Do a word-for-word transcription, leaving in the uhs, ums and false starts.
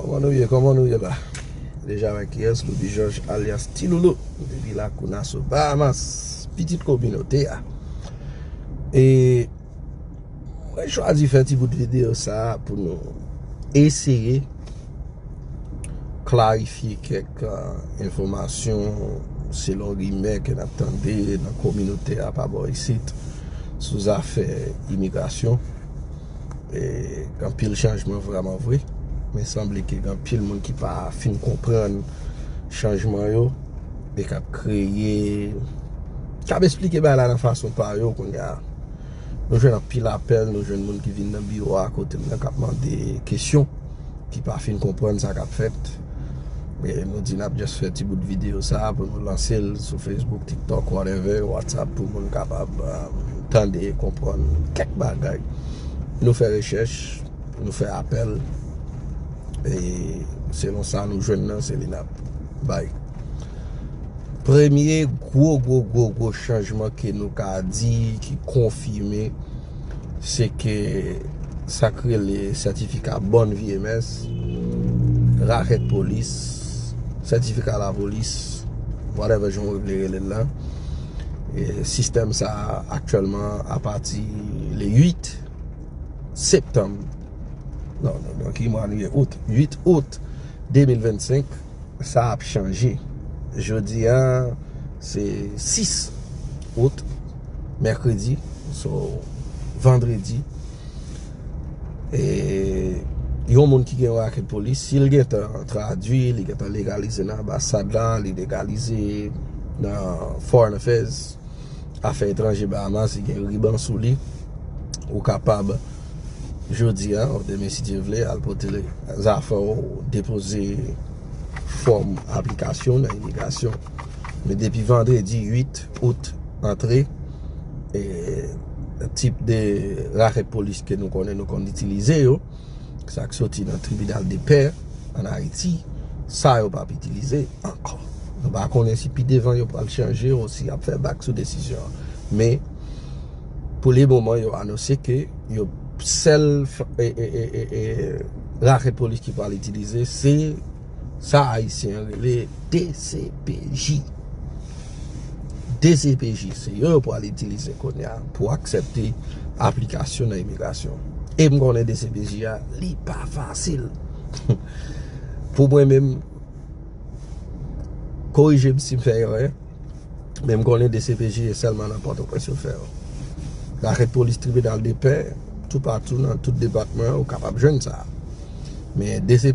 Kòman nou ye? Kòman nou ye la? Deja wè kiyès, Loubi Jòj alyas Ti Loulou. Depi lakou Nassau, Bahamas, pitit kominote a. E mwen chwazi fè ti bout videyo sa a pou nou eseye klarifye kèk, euh, enfòmasyon selon rimè ke n ap tande nan kominote a pa bò isit sou zafè imigrasyon. E gen anpil chanjman vrèman vre, men sanble ke gen anpil moun ki pa fin konprann chanjman yo e k ap kreye, k ap esplike bagay la nan fason pa yo kounye a. Nou jwenn anpil apèl, nou jwenn moun ki vin nan biwo a kote m nan k ap mande kesyon, ki pa fin konprann sa k ap fèt. E nou di n ap just fè ti bout videyo sa a pou nou lanse l sou Facebook, TikTok, whatever, WhatsApp, pou moun kapab, um, tande, konprann kèk bagay. Nou fè rechèch, nou fè apèl, e selon sa nou jwenn nan, se li n ap bay. Premye gwo, gwo, gwo, gwo chanjman ke nou ka di, ki konfime, se ke sa k rele sètifika bòn vi M S, rakèt polis, sètifika lapolis, whatever jan w vle rele l la. E sistèm sa a, aktyèlman, apati le uit septanm, non, non, non, ki mwa nou ye? Out, uit out de mil vennsenk, sa ap chanje. Jodi a, se sis out, mèkredi, so, vandredi. E yon moun ki gen yon rakèt polis, si l gentan tradui, li gentan legalize nan anbasad la, li legalize nan Foreign Affairs, afè etranje Bahamas, li gen riban sou li, ou kapab, jodi a, ou demen, si Dye vle, al pote zafè w, depoze fòm aplikasyon nan imigrasyon. Men depi vandredi uit out antre, e tip de rakèt polis ke nou konnen, nou konn itilize yo, sa k soti nan tribinal de pè ann Ayiti, sa yo p ap itilize ankò. Nou pa konnen si pi devan yo pral chanje ou si y ap fè bak sou desizyon an. Men, pou le moman, yo anonse ke yo sèl f-, e, e, e, e, e, rakèt polis ki pral itilize, se sa Ayisyen an rele D C P J. D C P J, se yo yo pral itilize kounye a pou aksepte aplikasyon nan imigrasyon. E m konnen D C P J a, li pa fasil. Pou mwen menm, korije m si m fè erè, men m konnen D C P J e sèlman nan Pòtoprens yo fè yo. Rakèt polis tribinal de pè, toupatou nan tout depatman, ou kapab jwenn sa. Men D C P J